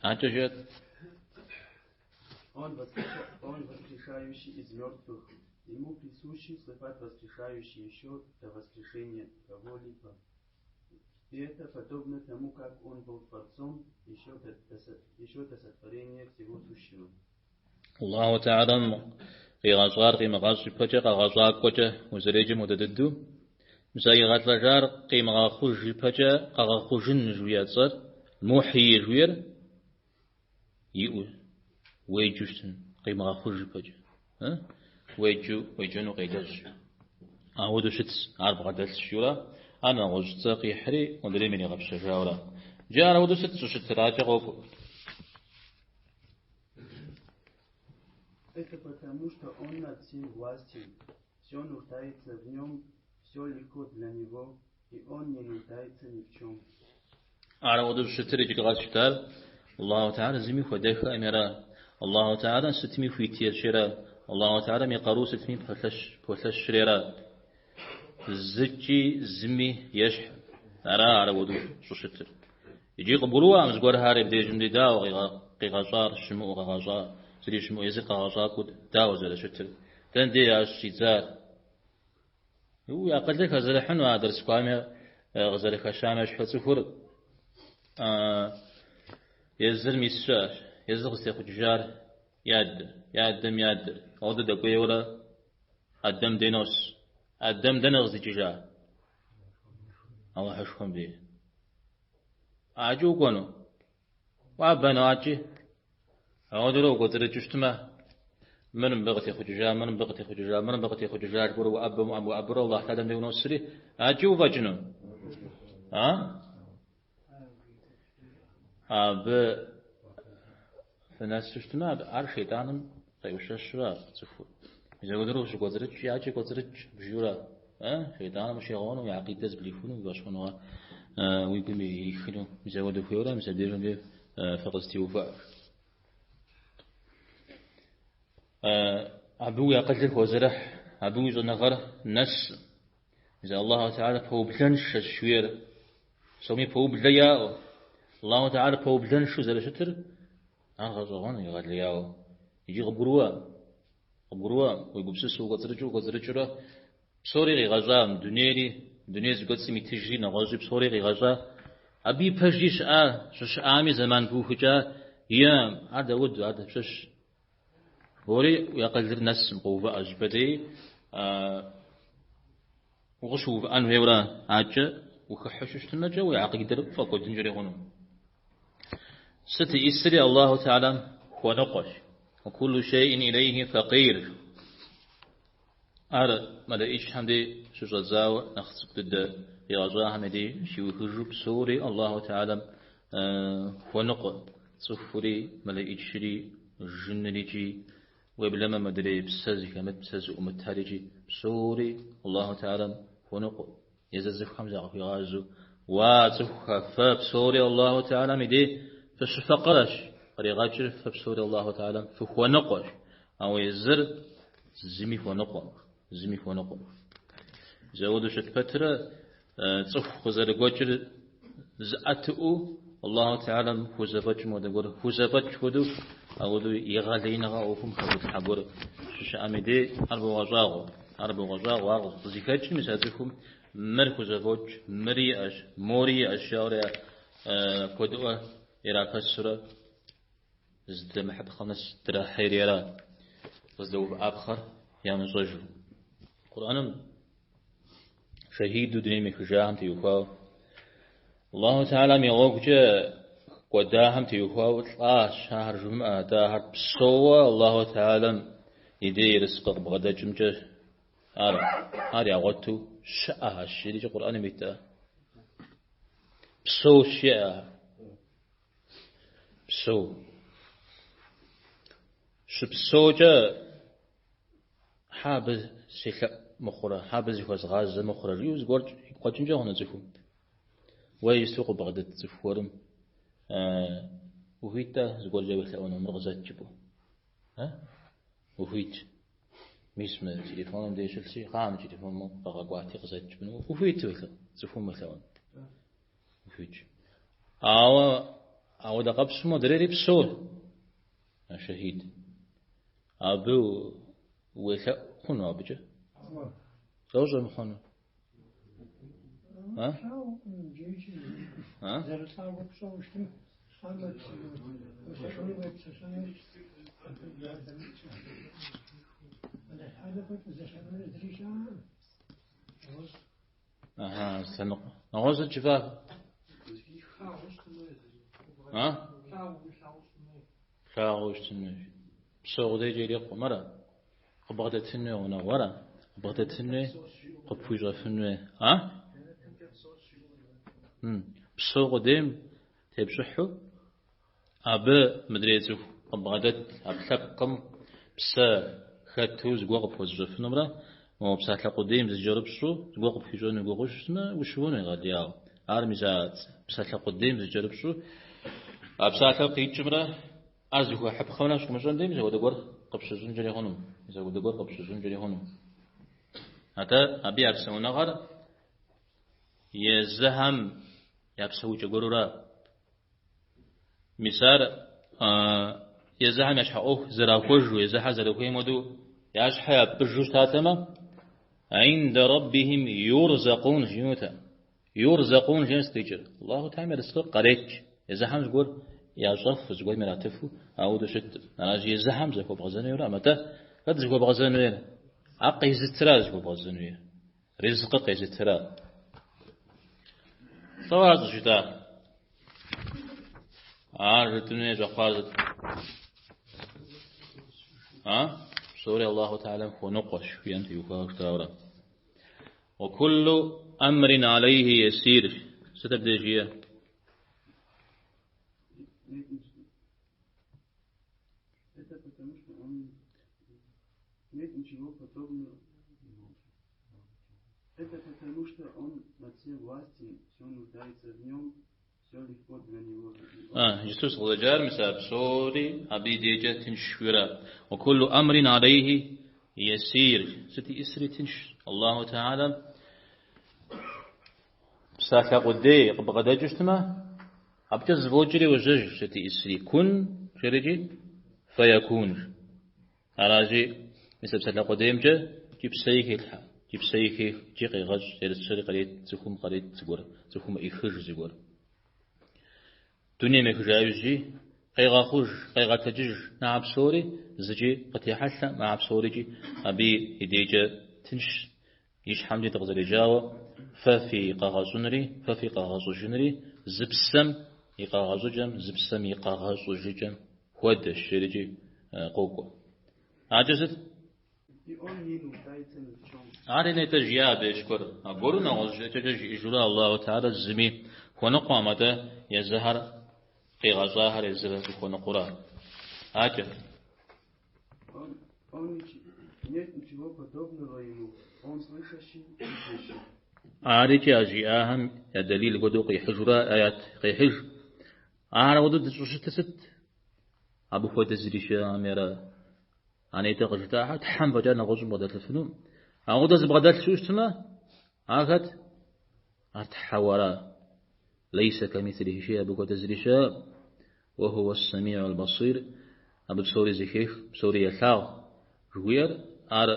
Акӏэ жыӏэт. Он воскрешающий из мертвых, ему присущи слыхать воскрешающий еще до воскрешения кого-либо. И это подобно тому, как он был Творцом еще до сотворения всего сущего. Аллаху Теалэм къигъэщӏар къимыгъэщӏ ипэкӏэ къэгъэщӏакӏуэкӏэ узэреджэм хуэдэ дыдэу, мис а игъэлӏэжар къимыгъэхъуж ипэкӏэ къэгъэхъужын жыхуиӏэ цӏэр, Мухьи жыхуиӏэр иӏэу уеджэу щытын, къимыгъэхъуж ипэкӏэ. Уеджэу, уеджэну къелэжь. Ауэдэу щытщ, ар бгъэдэлъщ жиӏэурэ, ар нэгъуэщӏ цӏэ къихьри, модрейм иригъэпщэжауэрэ. Иджы ар ауэдэу сыт щӏыщытыр, акӏэ къокӏуэ. Это потому, что он над всем властен, все нуждается в нем, все легко для него, и он не нуждается ни в чем. Ар ауэдэу щӏыщытыр иджыри къэс жытӏар, Аллаху Теалэ зыми хуэдэххэӏым ара, Аллаху Теалэ сытми хуит ещӏ ара, Аллаху Теалэм и къару сытми пэлъэщ, полъэщри ара. Зыкӏи зыми ещхь, ара ар ауэдэу щӏыщытыр. Иджы къыбгурыӏуэкъым зыгуэрхэр абдежым дей дауэ къигъэщӏар щымыӏэу къэгъэщӏа, зыри щымыӏэу езыр къэгъэщӏакӏуэу дауэ зэрыщытыр? Дэнэ дей ар щыщӏидзар? Уи акъылыр хэзэрыхьыну а дэрс кӏуами къызэрыхэщам ещхьу цӏыхур езыр мис щыӏэщ, езыр къызытехъукӏыжар и адэр, и адэм и адэр. Ауэдэу дэкӏуейуэрэ Адэм дей нос. Адэм дэнэ къыздикӏыжа? Алыхьышхуэм дей. Акӏи укӏуэну? Уӏэбэну акӏи? Ауэдэурэ укӏуэцӏрыкӏыу щытмэ, мыр мыбы къытехъукӏыжа, мыр мыбы къытехъукӏыжа, мыр мыбы къытехъукӏыжа, жыпӏэурэ уӏэбэм, уӏэбэм, уӏэбэурэ Аллахь Тэхьэлам дей уносри, акӏи уфӏэкӏыну? А? Абы фынэсу щытмэ, ар шейтӏаным къеӏущэщурэ цӏыхур. Мис апхуэдэурэ ущыкӏуэцӏрыкӏ, акӏи кӏуэцӏрыкӏ жиӏэурэ, шейтӏаным ущигъэуэну, уи акъидэ зэблихуну, уи фӏэщхъуныгъэ уи гум ирихыну. Мис апхуэдэу хуейуэрэ, мис абдежым дей фыкъызэтеувыӏэ. Абы уи акъылыр хозэрыхь, абы уи щӏэныгъэр нэс. Мис Аллаху Теалэ пэублэншэщ жиӏэр. Псоми пэублэ яӏэу. Аллаху Теалэ пэублэншэу зэрыщытыр ар гъэщӏэгъуэну егъэлеяуэ. Иджы къыбгурыӏуэ, къыбгурыӏуэ, уегупсысу укӏуэцӏрыкӏыу укӏуэцӏрыкӏыурэ псори къигъэщӏа, дунейри, дуней зыкӏуэцӏым итыжри, нэгъуэщӏи псори къигъэщӏа. Абы и пэжи щыӏа, щыщыӏами зэман пыухыкӏа, е ар дауэду, ар дапщэщ. Уэри уи акъылыр нэсым къоувыӏэ щӏыпӏэ дей, укъыщыувыӏэн хуейуэрэ акӏэ ухыхьэу щыщытмэкӏэ уи акъидэр пфӏэкӏуэдынкӏэри хъуну. Сыт исри Аллаху Теалэм хуэныкъуэщ. Куллу шейин илейхи факъир. Ар мэлэӏичхэм дей щыщӏэдзауэ нэхъ цӏыкӏу дыдэ къигъэщӏахэм я дей щиухыжу псори Аллаху Теалэм хуэныкъуэ. Цӏыхури, мэлэӏичри, жынрикӏи, уеблэмэ мыдрей псэ зыхэмыт, псэ зыӏумытхэрикӏи, псори Аллаху Теалэм хуэныкъуэ. Езы цӏыхухэм закъыхуигъазэу, Уа, цӏыхухэ, фэ псори Аллаху Теалэм и дей фыщыфакъырэщ, къригъэкӏыр фэ псори Аллаху Теалэм фыхуэныкъуэщ, ауэ езыр зыми хуэныкъуэкъым, зыми хуэныкъуэкъым. Мис ауэдэу щыт пэтрэ цӏыху къызэрыгуэкӏыр зыӏэтыӏэу Аллаху Теалэм хузэфӏэкӏым хуэдэ гуэр, хузэфӏэкӏ хуэдэу ауэдэу егъэлеиныгъэ ӏуэхум хэзылъхьэ гуэр щыщыӏэм и дей ар богъэщӏагъуэ. Ар богъэщӏагъуэ, ар къызыхэкӏым мис а цӏыхум мыр хузэфӏокӏ, мыри иӏэщ, мори иӏэщ, жаӏэурэ куэдыӏуэ ирапэсурэ здэмыхьыпхъэм нэс драхьейри ара, къыздэувыӏапхъэр ямыщӏэжу. Къурӏэным шэхиду дунейм ехыжахэм теухуауэ, Аллаху Теалэм и гъуэгукӏэ кӏуэдахэм теухуауэ лӏащ, ахэр жумыӏэ, атӏэ ахэр псэууэ Аллаху Теалэм и дей ерыскъы къыбгъэдэкӏымкӏэ ар, ар ягъуэту щыӏэхэщ, жиӏэрикӏи Къурӏэным ит псэу щыӏэ. Псэу. Щыпсэукӏэ Хьэ абы селъэӏу мыхъурэ, хьэ абы зыхуэзгъазэ мыхъурэ, жиӏэу зыгуэр игу къэкӏынкӏэ хъуну цӏыхум. Уэ иджыпсту къыбгъэдэт цӏыху гуэрым ухуит-тӏэ зыгуэркӏэ уелъэӏуну, мыр къызэт жыпӏэу. Ухуит. Мис мы телефоным деж щылъщи, кхъыӏэ мы телефоным къэгъэкӏуати къызэт жыпӏэну. Ухуит уелъэӏу, цӏыхум уелъэӏуну. Ухуитщ. Ауэ Ауэдэ къэпщӏмэ, модрейри псэу, Шэхьид. Абы уелъэӏу хъуну абыкӏэ? Лӏо щӏэмыхъуну? А? А? Зэрылӏауэ пщӏэу щытым, лӏам уелъэӏуну уепсэлъэну абы жэрдэмыкӏэ. Алыхьталэ фӏэкӏ узэлъэӏуну зыри щыӏэкъым. Аха, лъэныкъуэ. Нэгъуэщӏ сыт жыфӏа? А? Плъагъуу щытыну. Псэу къудейкӏэ ирикъум, ара? Къыбгъэдэтын хуей гъунэгъу, ара? Къыбгъэдэтын хуей, къыпхуищӏэфын хуей. А? Псэу къудейм тепщӏыхьу, абы мыдрей цӏыху къыбгъэдэт ӏэпкълъэпкъым псэ хэту зыгуэр къыпхуэзыщӏэфынумрэ, мо псалъэ къудейм зыкӏэрыпщӏу зыгуэр къыпхуищӏэну гугъуу щытмэ, ущыуэну егъэлеяуэ. Ар мис а псалъэ къудейм зыкӏэрыпщӏу, а псалъэр къикӏымрэ ар зыхуэхьыпхъэмрэ щумыщӏэм дей мис апхуэдэ гуэр къыпщыщӏынкӏэри хъуну, мис апхуэдэ гуэр къыпщыщӏынкӏэри хъуну. Атӏэ абы я псэуныгъэр езыхэм я псэукӏэ гуэрура. Мис ар езыхэм я щхьэ ӏуэху зэрахуэжу, езыхэр зэрыхуейм хуэдэу я щхьэ япӏыжу щытатэмэ, عند ربهم يرزقون жиӏэнутэкъым. يرزقون жиӏэм сыт къикӏыр? Аллаху Теалэм ерыскъы къарет. Езыхэм зыгуэр ящӏэфу, зыгуэрым иратыфу, ауэдэу щыткъым. Аращи, езыхэм зыхуэбгъэзэн хуейр атӏэ хэт зыхуэбгъэзэн хуейр? Ар къезытыра зыхуэбгъэзэн хуейр? Ризкъыр къезытыра? Лӏо ар щӏыжытӏар? Ар жытӏэну хуей щӏэхъуар сыт? А? Псори Аллаху Теалэм хуэныкъуэщ, жиӏэм теухуауэ щытауэрэ. وكل أمر عليه يسير. Сыт абдеж жиӏэр? Это потому, что он нет ничего подобного. Это потому, что он над всем властен, все нуждается в нем, все легко для него. А, иджыпсту сыкъызэджар мис а псори абы и дежкӏэ тынш жиӏэра. وكل أمر عليه يسير. Сыт иӏысри тынш. Аллаху Теалэм псалъэ къудей къыбгъэдэкӏыу щытмэ, абыкӏэ зэфӏокӏри йожьэж сыт иӏысри. كن жерикӏи فيكون. Аращи, мис а псалъэ къудеймкӏэ икӏи псэи хелъхьэ, икӏи псэи хех, икӏи къегъэщӏ, ерыскъыри кърет, цӏыхум кърет зыгуэр, цӏыхум ӏихыж зыгуэр. Дунейм ехыжа иужькӏи къегъэхъуж, къегъэтэджыж а псори зыкӏи къытехьэлъэкъым, а псорикӏи абы и дежкӏэ тыншщ. И щхьэмкӏи дыкъызэреджауэ, фэ фи къэгъэщӏынри, фэ фи къэгъэщӏыжынри зы псэм и къэгъэщӏыкӏэм, зы псэм и къэгъэщӏыжыкӏэм хуэдэщ, жерикӏи къокӏуэ. Акӏэ сыт? И он не нуждается ни в чем. Ари нетӏэ жиӏа абы ещхь гуэр. Аргуэру нэгъуэщӏ жыӏэкӏэкӏэ жиӏэжурэ Аллаху Теалэ зыми хуэныкъуэкъым, атӏэ езыхэр къигъэщӏахэр езыр зыхуэныкъуэра. Акӏэ. Он, он нет ничего подобного ему, он слышащий, видящий. Арикӏи а жиӏахэм я дэлил хуэдэу къихьыжурэ аят къехьыж. Ар ауэдэу дыщӏыщытыр сыт? Абы хуэдэ зыри щыӏэкъыми ара? А нетӏэ къыжытӏахэр Тхьэм фӏэкӏа нэгъуэщӏым бгъэдэлъыфынукъым. Ауэдэ зыбгъэдэлъ щыщытмэ, ар хэт? Ар Тхьэуэ ара. ليس كمثله شيء абы хуэдэ зыри щыӏэкъым. وهو السميع البصير. Абы псори зэхех, псори елъагъу. Жыхуиӏэр ар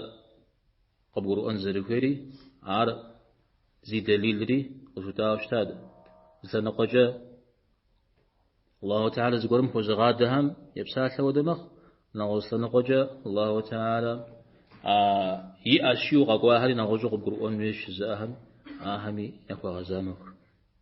къыбгурыӏуэн зэрыхуейри, ар зи дэлилри къыжытӏауэ щытат. Зы лъэныкъуэкӏэ Аллаху Теалэ зыгуэрым хуэзыгъадэхэм епсалъэ хуэдэ мэхъу, нэгъуэщӏ лъэныкъуэкӏэ Аллаху Теалэ а иӏэщ жиӏэу къэкӏуахэри нэгъуэщӏу къыбгурыӏуэн хуейщ жызыӏэхэм, ахэми яхуэгъэза мэхъу.